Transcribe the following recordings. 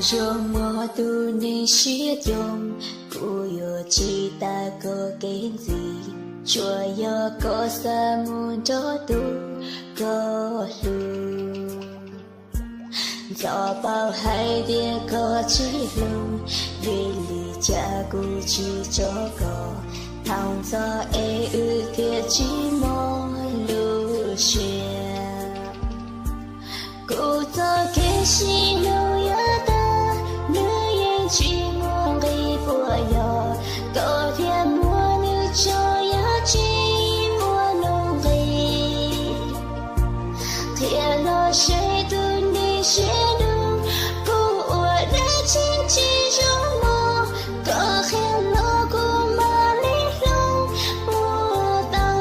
Zoo muaj tus neeg siab coo, kuv yuav tsis tas koj kev ntxiv. Tsuas yog koj xav mus nrog tus koj hlub. Ntxov paub hais tias koj tsis hlub, vim li cas kuv tsis tso koj. Thaum ntxov es wb thiaj tsis mob lub siab. Kuv txoj kev sib hlub yuav tag, nws yeej tsis muaj nqis puas yog, koj thiaj muab nws tso, yog tsis muaj nuj nqis. Qhia los seb tus neeg siab dub, kuv ua dab tsi tsis zoo mog, koj qhia los kuv mam li hloov ua tau.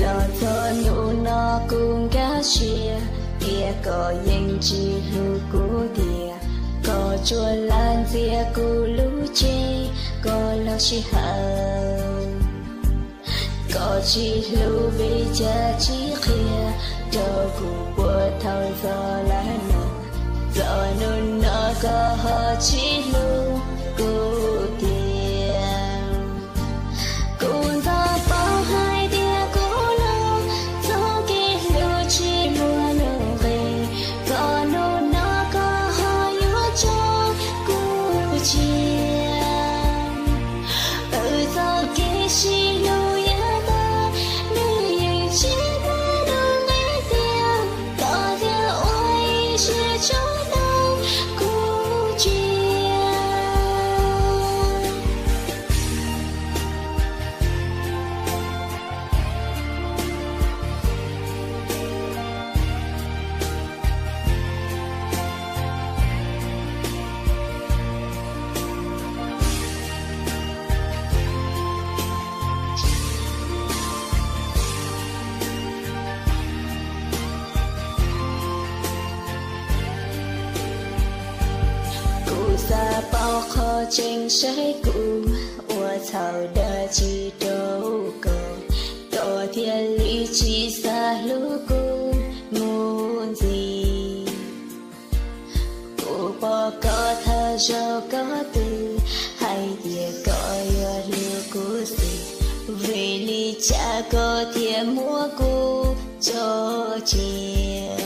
Los txog hnub no kuv nkag siab, tias koj yeej tsis hlub kuv tiag. Koj tsuas lam ntxias kuv lub cev, koj lub sij hawm. Koj tsis hlub vim cas tsis qhia rau kuv puas thaum ntxov lawm no. Txog hnub no koj ho tsis hlub kuv tiag. Kuv ntxov paub hais tias kuv los txoj kev hlub tsis muaj nuj nqis, txog hnub no koj ho yuav tso kuv cia. Wb txoj kev sib hlub yuav tag, nws yeej tsis muaj nuj nqis tiag, koj thiaj ua ib siab tso tau kuv cia. Kuv xav paub qhov tseeb saib kuv ua txhaum dab tsi rau koj, koj thiaj li tsis xav hlub kuv mus ntxiv. Kuv pom koj thawj zaug koj twb hais tias koj yuav hlub kuv xwb, vim li cas koj thiaj muab kuv tso cia?